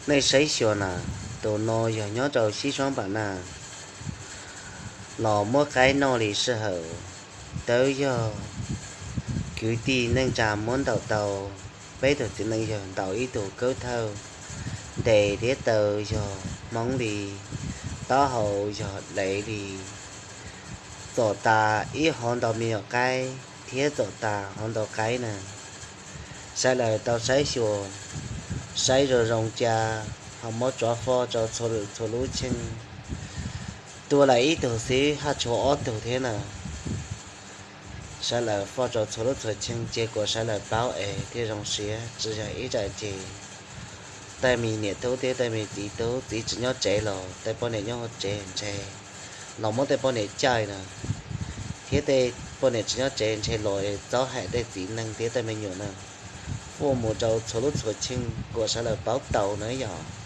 Nej saib xyuas na, tus no yog nyob rau Sib Suab Npam na, los muab qaib noj li sij hawm, twb yog kwv tij neej tsa muab ntaus tau. Peb tug txiv neej yog ntaus ib tug kawb thawj, ntes thiab taw yog Hmoob li, taub hau yog dev li, txom tas ib hov ntau me nyuam qaib thiab txom tas hov ntau qaib na. Sawv daws tau saib xyuas, saib zoo zoo cia, ho muab tso foj rau txhua lub txhua lub cheej. Tua lawm ib tug xwb haj tshuav ob tug thiab na. Sawv daws foj rau txhua lub txhua cheej cia kom sawv daws paub es thiaj zoo siab, tsis yog ib tsam ces tej me niam tub thiab tej me txiv tub, txiv tsis nyob tsev los tej poj niam nyob hauv tsev ntshe los muab tej poj niam caij na, thiab tej poj niam tsis nyob tsev ntshe los txob hais tej txiv neej thiab tej me nyuam na. Foj mus rau txhua lub txhua cheej kom sawv daws paub tau na yom.